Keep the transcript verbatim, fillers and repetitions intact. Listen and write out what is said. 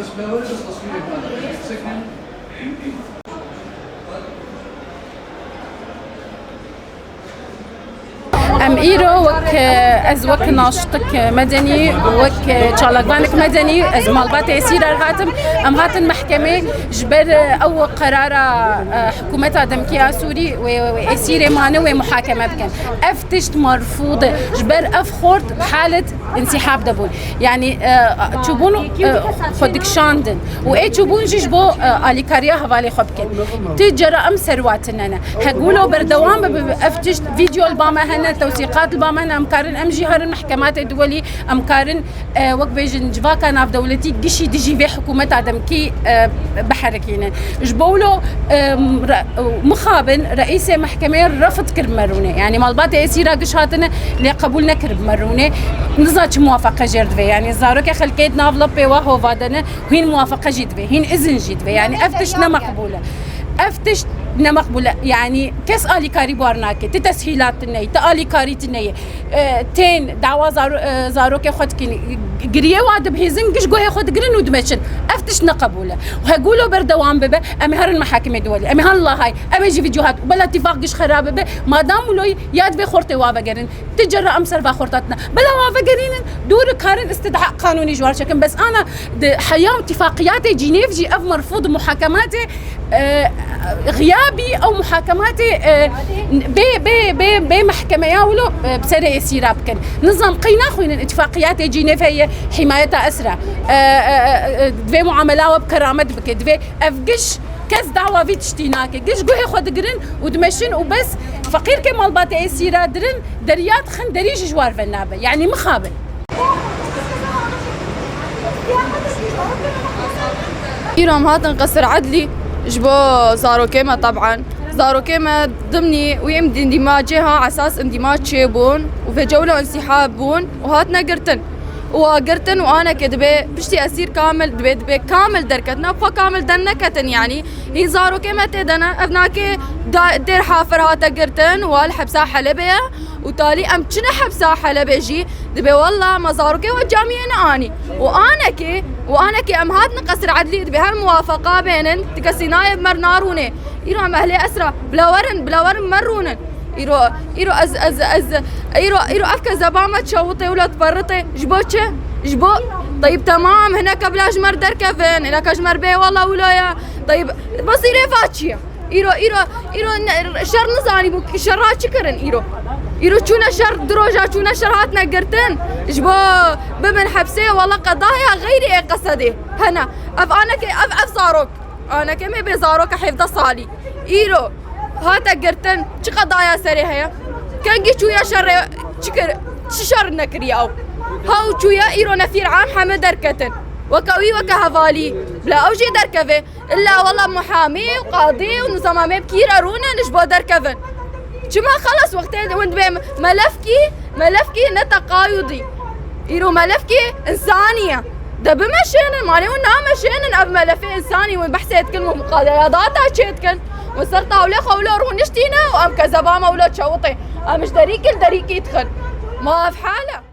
Em îro wek, e, ez wek naştik medenî, wek, e, çalakvanek medenî, ez malbatê esîra re hatim. Em hatin mehkemê ji ber, e, ew qerara, e, hikûmeta demkî ya Sûrî wê, wê, wê esîrê mane wê muhakeme bikin. Ev tişt merfûd e. Ji ber ev xort halet însîhab de bûn. Yanî, e, çûbûn, e, xwe dikişandin. Û ê çûbûn jî ji bo, e, alîkariya hevalê xwe bikin. Ti cara em serwatin hene. Hegûlo berdewam bibe, ev tişt vîdeo li ba me hene, tewsîqat li ba me hene, em karin em jî herin mehkematê duwelî, em karin, e, wek bêjin civaka navdewletî gişî dijî vê hikûmeta demkî, e, biherikînin. Ji bo wilo, e, re-, mixabin reîsê mehkemeyê refd kir bi me rûnê. Yanî malbatê esîra giş hatine lê qebûl nekir bi me rûnê. Niza çi muwafaqe jêr divê. Yanî zarokê xelkê di nav lepê wa hova de ne. Hîn muwafaqe jî divê, hîn izin jî divê. Yanî ev tişt ne meqbûl e. Ev tişt ne meqbûl e. Yanî kes alîkarî bi wan nake. Ti teshîlat tune ye, ti alîkarî tune ye. E, tên dawa zaro-, e, zarokê xwe dikin. Giriyê wa dibihîzin, giş guhê xwe digirin û dimeşin. Ev tişt ne qebûl e. Hegûlo berdewam bibe, em ê herin mehakimê duwelî. Em ê han lahayî. Em ê jî vîdyohat. Bela tîfaq giş xera bibe. Madam wilo ye, ya divê xortê wa vegerin. Ti cara em ser va xorta tine. Bela wa vegerînin, dû re karin îstid'a qanûnî ji war çekin. Bes ana di heya û tifaqiyatê Cînêv jî ev merfûd muhakematê, e, xiyabî ew muhakematê, e, bê, bê, bê, bê mehkemeya wilo, e, bi serê esîra bikin. Nizam qey naxwînin îtifaqiyatê Cînêv heye hîmayeta esra. E, e, e, e, divê muamela we bi keramet bike. Divê ev giş kes dawa vî tiştî nake. Giş guhê xwe digirin û dimeşin û bes. Feqîrkê malbatê esîra dirin, deriya dixin, derî jî ji war ve nabe. Yanî mixabin. Îro em hatin Qesir Edlî ji bo zarokê me, teb'an. Zarokê me dimnî wî îmdî-, îndîmacê ha esas îndîmac çêbûn û vêca wilo însîhab bûn û hatine girtin. Û a girtin û aneke dibê piştî esîr kamil dibê, dibê kamil derketin. Ev xwe kamil den neketin, yanî hîn zarokê me tê de ne. Ev nake da-, dêr hafir hate girtin û a li hepsa Helebê ye. Û talî em çine hepsa Helebê jî dibê wella me zarokê we camiyê neanî. Û anekê, û anekê em hatin Qesir Edlî dibê her muwafaqa bênin, ti kesî nayê bi me re narûnê. Îro em ehlê esra, bila werin, bila werin me rûnin. Îro, îro ez, ez, ez, îro, îro ev kezeba me çewitê wilo diperritê. Ji bo çi? Ji bo, teyib, temam, hineke bila ji me re derkevin, hineke ji me re bê wella wilo ye. Teyib, bes îrê va çi ye? Îro, îro, îro ne, şer nizanî bû, şera çi kirin îro? Îro çûne şer, du roja çûne şer hatine girtin. Ji bo bibin hepsê, wela qedaya xeyrî ê Qesedê hene. Ev aneke, ev, ev zarok. Aneke me bê zaroka hevdeh salî. Îro hate girtin, çi qedaya serê heye? Kengî çûye şerê, çi kir, çi şer nekiriye ew? Hew çûye, îro nefîr am heme derketin. Weke wî, weke hevalî. Bila ew jî derkeve. Illa wela muhamî û qadî û nizama me bi kî re rûnin ji bo derkevin. Çima xelas wextê hûn dibê melefkî, melefkî ne teqayudî. Îro melefkî însanî ye. De bimeşênin, malê hûn nameşênin ev melefê însanî hûn behsê dikin û muqadeyadata çê dikin. Hûn ser tawlê xwe wilo rûniştîne û em kezeba me wilo çewitê. Em ji derîkî li derîkî dixin. Ma ev hal e?